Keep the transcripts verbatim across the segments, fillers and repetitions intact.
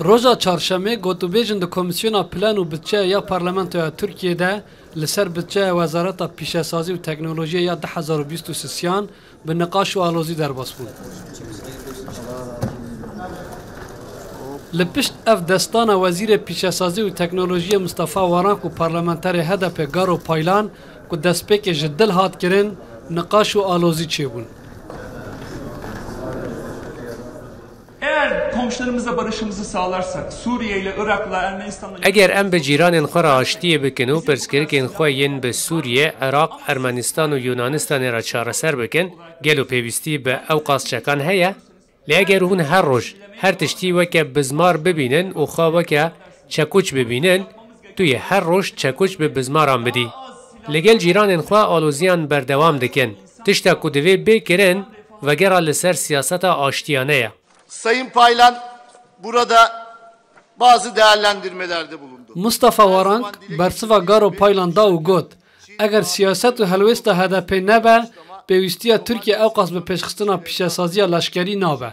Roja Çarşemê gotûbêjin di Komîsyona Plan û Budçe ya Parlamentoya Tirkiyê de li ser budçeya Wezareta Pîşesazî û Teknolojiyê ya du hezar û bîst û sisiyan bi niqaş û alozî derbas bûn. Li pişt ev destana Wezîrê Pîşesazî û Teknolojiyê Mustafa Warank û parlamenterê H D P Garo Paylan ku destpêkê ji dil hat kirin, niqaş û alozî çêbûn. Eğer komşularımızla barışımızı sağlarsak, Suriye ile, Irak'la, Ermenistan'la... Eger em bi cîranên xwe re aştiyê bikin û pirsgirêkên xwe yên bi Sûriye, Iraq, Ermenistan û Yunanistanê re çareser bikin, gelo pêwîstî bi ew qas çekan heye? Lê eger hûn her roj her tiştî weke bizmar bibînin û xwe weke çekuç bibînin, tu yê her roj çekuç bi bizmaran bidî. Li gel cîranên xwe aloziyan berdewam dikin. Tişta ku divê bê kirin, vegera li ser siyaseta aştiyane ye. Sayın Paylan burada bazı değerlendirmelerde bulundu. Mustafa Warank bersiva Garo Paylan da û got, eger siyaset û helwêsta H D P nebe, pêwîstiya Tirkiye ewqas bi pêşxistina pîşesaziya leşkerî nabe.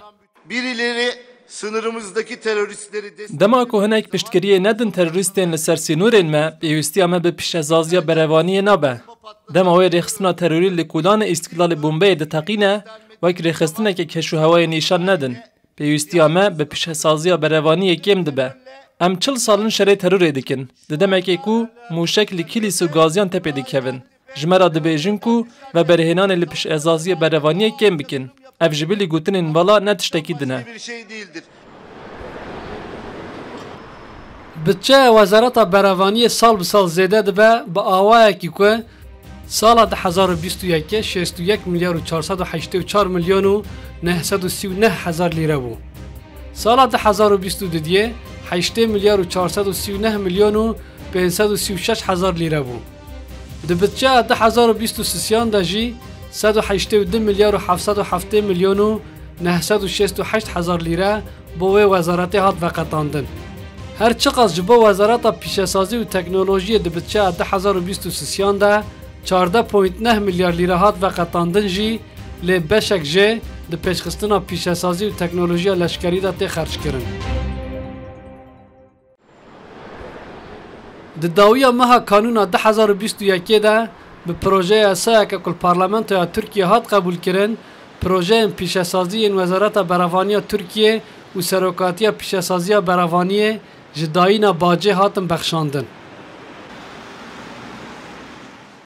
Birileri sınırımızdaki teröristleri destek... Dema ku hinek piştgiriyê nedin terorîstên li ser sînorên me, pêwîstiya me bi pîşesaziya berevaniyê nabe. Dema wê rêxistina terorî li kolanê Îstiklalê bombeyê diteqîne, wek rêxistineke keşûhewayê nîşan nedin. Pêwîstiya me bi pîşesaziya berevaniyê kêm dibe. Em çil sal in şerê terorê dikin. Di demekê ku mûşek li kîlîs û gaziyan tepê dikevin, ji me re dibêjin ku veberhênanê li pîşesaziyê berevaniyê kêm bikin. Ev ji bilî gotinên vala ne tiştekî din e. Bir şey değildir. Budçeya Wezareta Berevaniyê sal bi sal zêde dibe, bi awayekî ku sala du hezar û bîst û yekê şêst û yek milyar û çar sed û heştê û çar milyon û neh sed û sî û neh hezar lîre bû. Sala du hezar û bîst û duyê heştê milyar û çar sed û sî û neh milyon û pênc sed û sî û şeş hezar lîre bû. Di budçeya du hezar û bîst û sisiyan de jî sed û heştê û du milyar û heft sed û heftê milyon û neh sed û şêst û heşt hezar lîre bo wê wezaretê hat veqetandin. Her çiqas ji bo Wezareta Pîşesazî û Teknolojiyê di budçeya du hezar û bîst û sisiyan de çardeh point neh milyar lîre hat veqetandin jî, lê beşek jê di pêşxistina pîşesazî û teknolojiya leşkerî de tê xerckirin. Di dawiya meha Kanûna du hezar û bîst û yekê de bi projeya yasayeke ku li Parlamentoya Tirkiyê hat qebûlkirin, projeyên pîşesazî yên Wezareta Berevaniya Tirkiyê û Serokatiya Pîşesaziya Berevaniyê ji dayîna bacê hatin bexşandin.